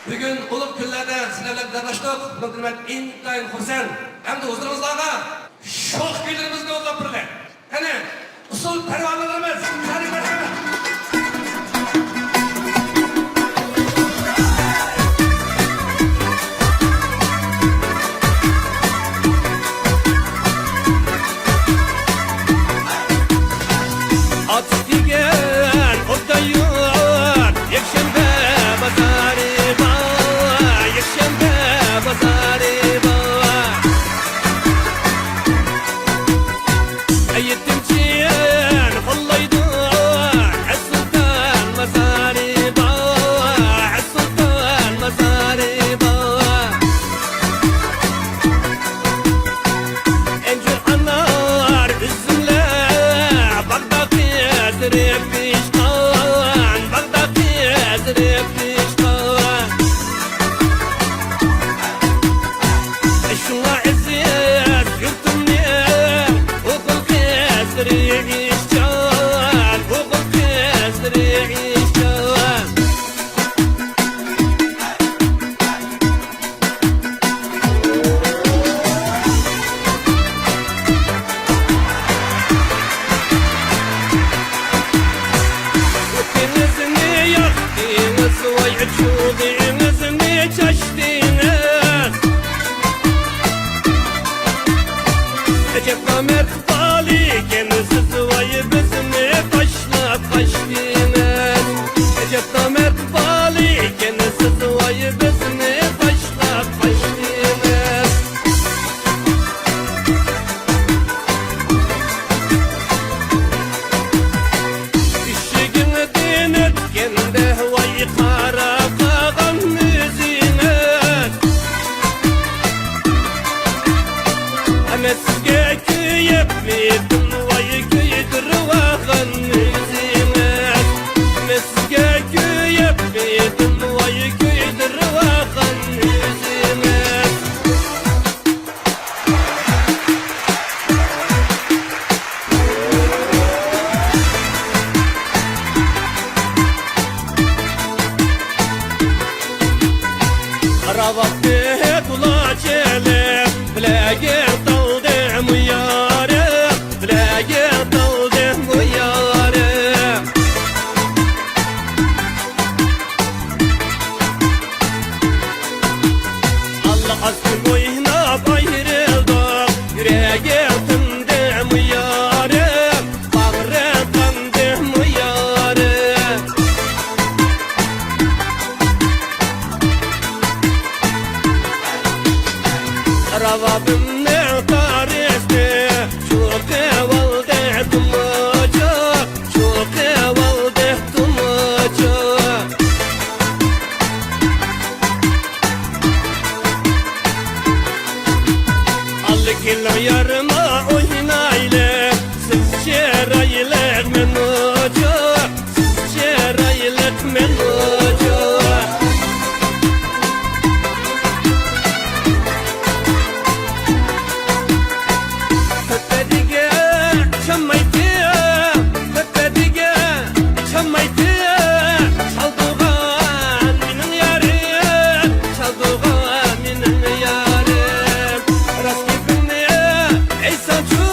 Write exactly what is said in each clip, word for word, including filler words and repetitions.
بۈگۈن ئۇلۇغ كۈنلەردە سىلەر بىلەن دىدارلاشتۇق. بۇنىڭدىن مەن ئىنتايىن خۇرسەن. ئەمدى ھۇزۇرىڭىزلارغا شوخ كۈيلىرىمىزنى يوللاپ بېرىلى. قېنى، ئۇسسۇل پەرۋانىلىرىمىز، شەرىپ مەرھەمەت. ئاتۇش دېگەن ئوبدان يۇرت، يەكشەنبە بازارى بار، يەكشەنبە بازارى بار. يېتىم چىن قوللايدۇ، ئەسسۇلتان مازارى بار، ئەسسۇلتان مازارى بار. ئەنجۈر ئانار ئۈزۈملەر، باغدا قىزىرىپ پىشقان، باغدا قىزىرىپ پىشقان. شۇڭا ئەزىز يۇرتۇمنىڭ ئوغۇل قىزلىرى ئىشچان، ئوغۇل قىزلىرى ئىشچان. ئوتىڭىزنى ياقتىڭىز، ۋاي، چۇغىڭىزنى چاچتىڭىز. ئەجەب نامەرد بالىكەنسىز، ۋاي، بىزنى تاشلاپ قاچتىڭىز. ئەجەب نامەرد بالىكەنسىز، ۋاي، بىزنى تاشلاپ قاچتىڭىز. ئىشىكىڭدىن ئۆتكەندە، ۋاي، قارا قالغان ئۆزىڭىز. مەن سىزگە كۆيۈپ يېتىم، ۋاي، كۆيدۈرۈۋالغان ئۆزىڭىز. مەن سىزگە كۆيۈپ يېتىم، ۋاي، كۆيدۈرۈۋالغان ئۆزىڭىز. راۋابنى قۇلاچ ئېلىپ، بىلەگە تالدىم يارىم، بىلەگە تالدىم يارىم. ئاللا ئاستىن ئويناپ ئايرىلدۇق، يۈرەككە تىندىم يارىم، باغرىم قاندىم يارىم. راۋابىمنىڭ تارىسىنى چوقۇۋالدى تۇمۇچۇق. چوقۇۋالدى تۇمۇچۇق. ئاللا كېلىڭ يارىما ئوينايلى، سىز چىرايلىق مەن ئوچۇق، سىز چىرايلىق مەن ئوچۇق. تۆپە دېگەن چالمايتتى، تۆپە دېگەن چالمايتتى. چالدۇرغان مېنىڭ يارىم، چالدۇرغان مېنىڭ يارىم. راست گېپىڭنى ئېيتساڭچۇ،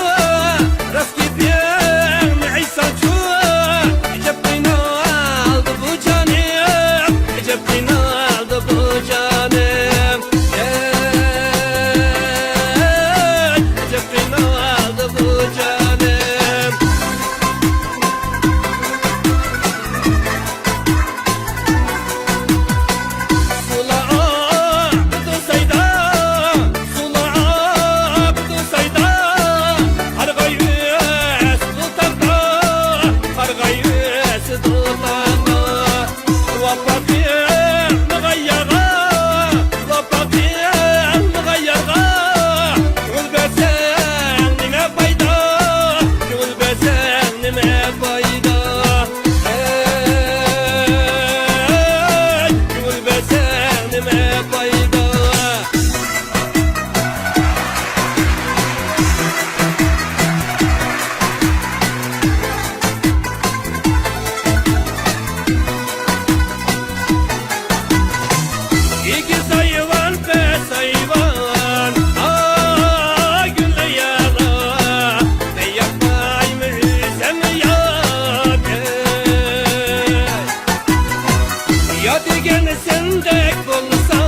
سەندەك بولسا،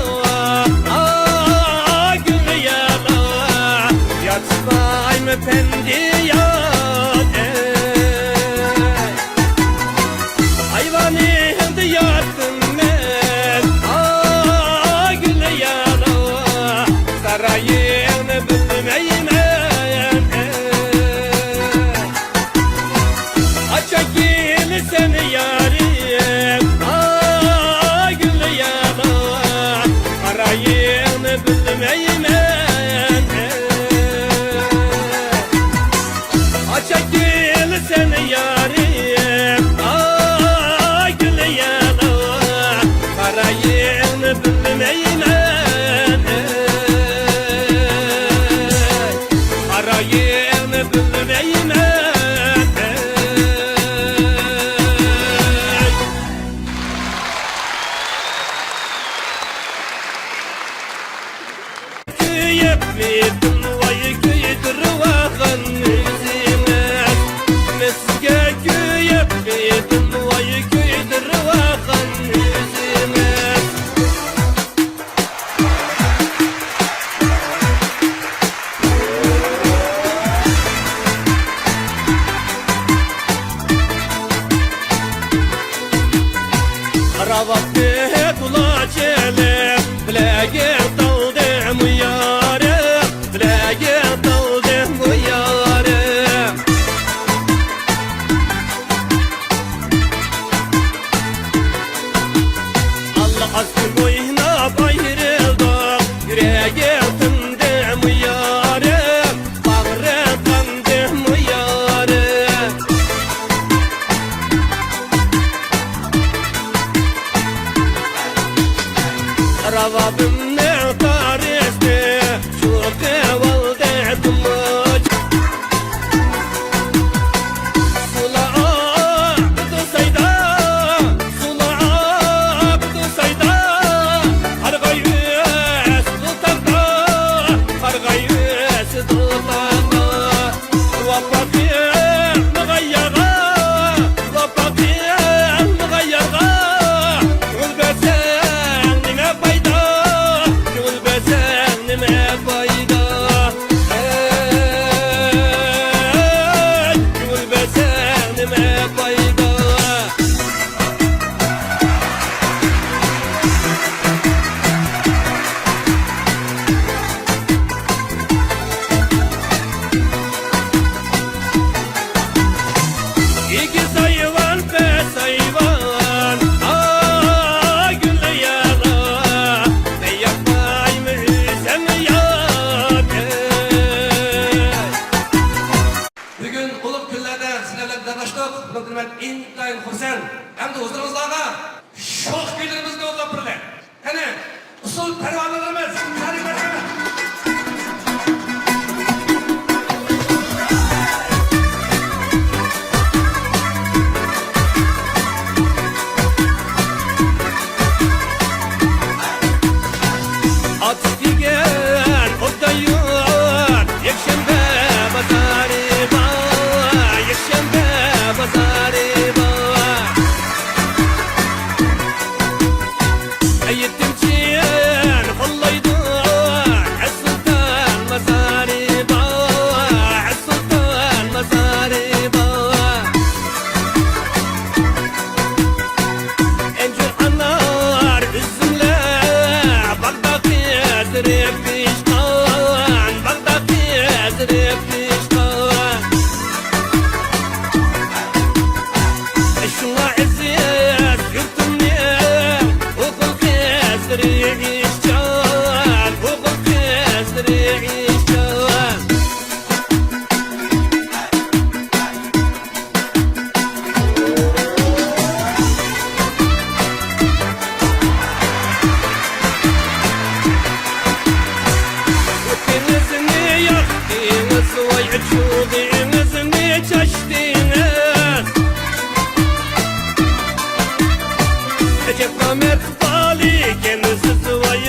ئا، گۈليالا، ياتمايمەن پەندىيات، ئەي. ئايۋانىڭدا ياتتىم مەن، ئا، گۈليالا، سارايىڭنى بىلمەيمەن، ئەي. ئاچا كېلىسەن يارىم، ئاي گۈليالا، قارايىڭنى بىلمەيمەن. ئاچا كېلىسەن يارىم، ئاي گۈليالا، قارايىڭنى بىلمەيمەن. قارايىڭنى بىلمەيمەن. كۆيۈپ يېتىم ۋاي كۆيدۈرۈۋالغان ئۆزىڭىز. مەن سىزگە كۆيۈپ يېتىم ۋاي كۆيدۈرۈۋالغان ئۆزىڭىز. راۋاقنى قۇلاچ ئېلىپ، بىلەگە تالدىم يارىم، بىلەگە تالدىم يارىم. ئاللا ئاز كۈن ئويناپ ئايرىلدۇق، يۈرەككە تىندىم يارىم، باغرىم قاندىم يارىم. راۋابىمنىڭ تارىسى چوقۇۋالدى تۇمۇچ. سۇلار ئاقىدۇ سايدا، سۇلار ئاقىدۇ سايدا، قارىغاي ئۆسىدۇ تاغدا، قارىغاي ئۆسىدۇ تاغدا. ۋاپا قىلمىغان يارغا، ۋاپا قىلمىغان يارغا، كۆڭۈل بەرسەڭ نېمە پايدا، كۆڭۈل بەرسەڭ نېمە پايدا؟ ئەي، كۆڭۈل بەرسەڭ نېمە پايدا؟ ئېگىز ئايۋان، پەس ئايۋان، ئا، گۈليالا، مەن ياقمايمەن ئۆزۈڭ ياق. بۈگۈن ئۇلۇغ كۈنلەردە سىلەر بىلەن دىدارلاشتۇق. بۇنىڭدىن مەن ئىنتايىن خۇرسەن. ئەمدى ھۇزۇرىڭىزلارغا شوخ كۈيلىرىمىزنى يوللاپ بېرىلى. قېنى، ئۇسسۇل پەرۋانىلىرىمىز، تەبرىك بېرىمىز. ئاتۇش دېگەن ئوبدان يۇرت، يەكشەنبە بازارى بار، يەكشەنبە بازارى بار. يېتىمچىن قوللايدۇ، ئەسسۇلتان مازارى بار، ئەسسۇلتان مازارى بار. ئەنجۈر ئانار ئۈزۈملەر، باغدا قىزىرىپ پىشقان، باغدا قىزىرىپ پىشقان. شۇڭا ئەزىز يۇرتۇمنىڭ ئوغۇل قىزلىرى ئىشچان، ئوغۇل قىزلىرى ئىشچان. ئوتىڭىزنى ياقتىڭىز، ۋاي، چۇغىڭىزنى چاچتىڭىز. ئەجەب نامەرد بالىكەنسىز، ۋاي،